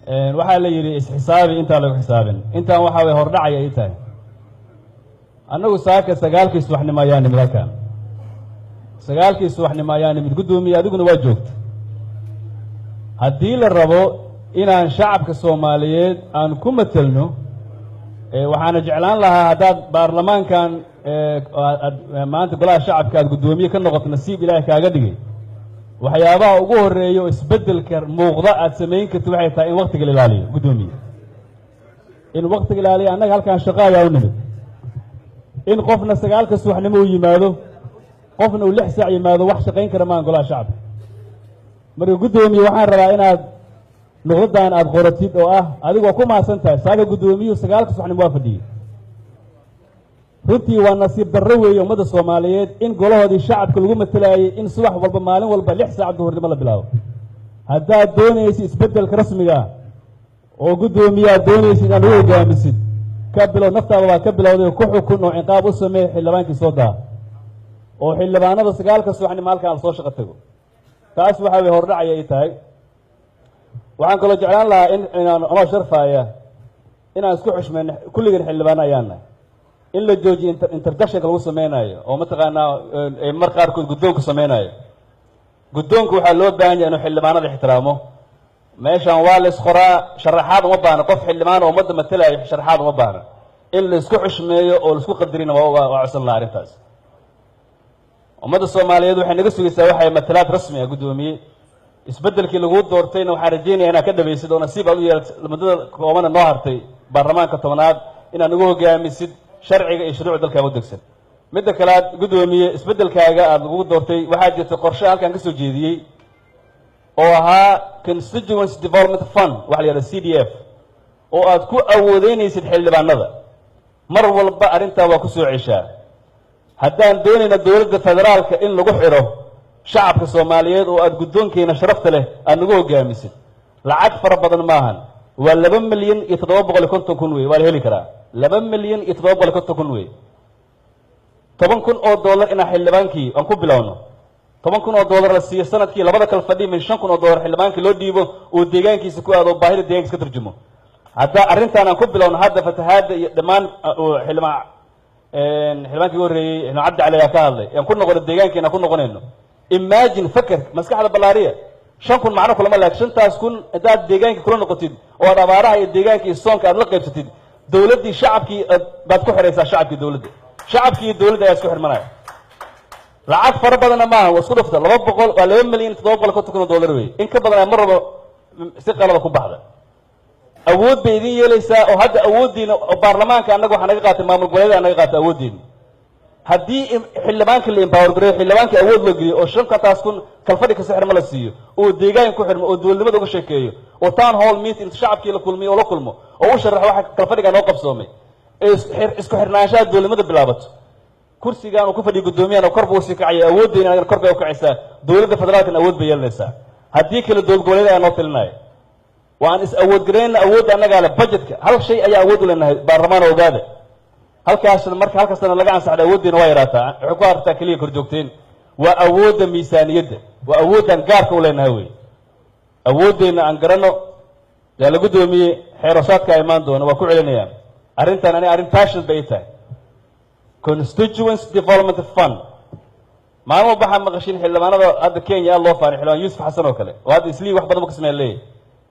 Waxaa la yidhi isxisaabi intaan lagu xisaabin. Intaan waxaa way hordhacaya ii tahay. Annagu saaka 9-kii subaxnimo ayaa nimid halkan, 9-kii subaxnimo ayaa nimid, guddoomiye, adiguna waa joogta. Haddii la rabo inaan shacabka Soomaaliyeed aan ku matelno, waxaana jeclaan lahaa haddaad baarlamaankan maanta Golaha Shacabka aad guddoomiye ka noqoto, nasiib Ilaahay kaaga dhigay, waxyaabaha ugu horreeya oo isbeddelka muuqda aad samayn karti waxay tahay in waktiga la ilaaliyo, guddoomiye, in waktiga ilaaliyo. Annaga halkan shaqo ayaa u nimid. In qofna 9-ka subaxnimo uu yimaado, qofna uu 6 saac yimaado, wax shaqayn kara maan Golaha Shacabka. Marka, guddoomiye, waxaan rabaa inaad nuqdadan aada qoratid oo ah adigu waa ku mahadsan tahay. Saaka guddoomiyuhu 9-ka subaxnimo waa fadhiyey. Runtii waa nasiib darro weeye ummadda Soomaaliyeed in golahoodii shacabka lagu matelaayey in subax walba, maalin walba 6 saac duhurnimo la bilaabo. Haddaad doonaysid isbeddelka rasmiga ah oo, guddoomiye, aad doonaysid inaad lagu hogaamisid, ka bilow naftaada. Waa ka bilowday. Ku xukun oo ciqaab u sameey xildhibaankii soo daa oo xildhibaanada 9-ka subaxnimo halkaan soo shaqo tago. Taas waxaa way hordhacaya ay tahay. Waxaan kaloo jeclaan lahaa in inaan anoo sharfaaya inaan isku xushmayno. Kulligan xildhibaano ayaan nahay. In la joojiyo interjectionka lagu sameynayo oo mataqaanaa mar qaarkood guddoonku sameynayo. Guddoonku waxaa loo baahan yahay inuu xildhibaanada ixtiraamo. Meeshan waa la isqoraa, sharaxaad uma baahna. Qof xildhibaan oo ummadda matelayo sharaxaad uma baahna. In la isku xushmeeyo oo la isku qadarina waa codsan lahaa arrintaas. Ummadda Soomaaliyeed waxay naga sugaysaa waxay matalaad rasmi ah. Guddoomiye, isbeddelkii laguu doortayna waxaan rajeynaya inaad ka dhabaysid oo nasiib aad u yeelat muddada koobana noo hartay baarlamaanka 10aad inaad nagu hogaamisid sharciga iyo shuruucda dalkaaga u degsan. Midda kale aad, guddoomiye, isbeddelkaaga aada lagugu doortay, waxaa jirta qorshe halkan ka soo jeediyey oo ahaa Constituency Development Fund, waxa la yihahda CDF, oo aad ku awoodeynaysid xildhibaanada. Mar walba arrintaa waa ku soo ceshaa. Haddaan doonayna dowladda federaalka in lagu xidho shacabka Soomaaliyeed oo aada guddoonkeena sharafta leh aada nagu hogaamisid, lacag fara badan maahan, waa 2,750,000 wey. Waa la heli karaa. 2,750,000 wey. $10,000 inaa xildhibaankii aan ku bilowno, $10,000 la siiyo sanadkii, labada kal fadhi min $5,000 xildhibaankii loo dhiibo uu deegaankiisa ku aado oo baahida deegankiisa ka turjumo. Hadda arrintaan aan ku bilowno hadda fatahaadda iyo dhammaan xildhibaankii ugu horreeyey, xildhibaan Cabdi Cali ayaa ka hadlay, aan ku noqono deegaankeena ku noqonayno. Imagine, faker, maskaxda ballaariya. 5,000 macno kulama laag. Shantaas kun haddaad deegaankii kula noqotid oo aad abaaraha iyo deegaanka iyo soonka aad la qaybsatid, dowladdii shacabkii baad ku xidhaysaa. Shacabkii dowladda, shacabkii iyo dowladda ayaa isku xidhmanaya. Lacag fara badanna maaha. Waa isku dhufta, laba boqol waa $2,750,000 wey. In ka badan mar walba si qalada ku baxda. Awood bay idin yeelaysaa oo hadda awooddiina oo baarlamaanka annaga waxaa naga qaatay maamul goboleeda naga qaatay awooddiina. Haddii xildhibaanka la empower gareeyo, xildhibaanka awood loo geliyo oo shantaas kun kalfadhi kasta xirmo la siiyo oo deegaanka ku xirmo oo dowladnimada uga sheekeeyo oo town hall meeting shacabkii la kulmiyo oo la kulmo oo u sharaxo waxa kalfadhigaa noo qabsoomay, ee isku xirnaanshaha dowladnimada bilaabato, kursigaan uu ku fadhiyo guddoomiyahan kor buu usii kacaya, awooddeena anagana kor bay ukacaysaa, dowladda federaalkana awood bay yeelanaysaa. Haddii kale dowlad goboleed ayaa noo talinaya. Waan is awood garayna. Awoodda annagaa le. Budgetka hal shay ayaa awood u leenahay baarlamaan, ogaada. Halkaasna marka halkaasna laga ansaxda, awooddeena waa yaraataa, waxay ku hartaa keliya korjoogteen. Waa awoodda miisaaniyadda, waa awooddan gaarka u leenahay wey. Awooddeenna aan garanno. Yaa la guddoomiye, xeerosaadkaa imaan doona waa ku celinayaa arrintan. Ani arrin passion bay tahay Constituency Development Fund. Maalin walba waxaa maqashin xildhibaanada hadda Kenya aad loo faanay, xildhibaan Yuusuf Xasan oo kale oo hadda islii wax badan bu ka sameeya leeyahy.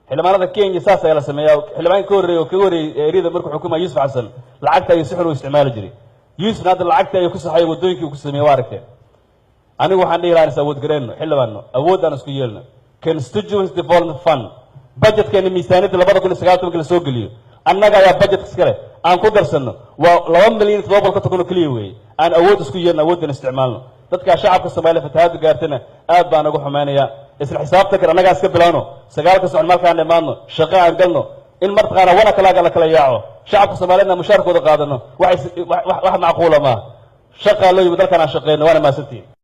Xildhibaanada Kenya saas ayaa la sameeyaa. Xildhibaanka ka horreeyey oo kaga horreeyey eriyada markuu xukumaya Yuusuf Xasan, lacagta ayuu si xun u isticmaali jiray. Yuusufna hadda lacagta ayuu ku saxay, waddooyinkii uu ku sameeyey waa aragteen. Anigu waxaan dhihi lahaa is awood gareenno, xildhibaano, awood aan isku yeelno. Constituency Development Fund budgetkeena miisaaniyadda 2019-ka la soo geliyo, annaga ayaa budgetka iska leh, aan ku darsanno. Waa 2,750,000 oo keliya weeye. Aan awood isku yeelno, awooddan isticmaalno. Dadka shacabka Soomaaliya fatahaadu gaartana aad baan uga xumaynayaa. Isla xisaabtankan annagaa iska bilowno. 9-ka socon markaan imaadno, shaqo aan galno. In martaqaana wana kalaaga la kala yaaco, shacabka Soomaaliyeedna mushaarkooda qaadano, wax macquula maaha. Shaqaa loo yimi dalkan, aan shaqeyno. Waana mahadsantihin.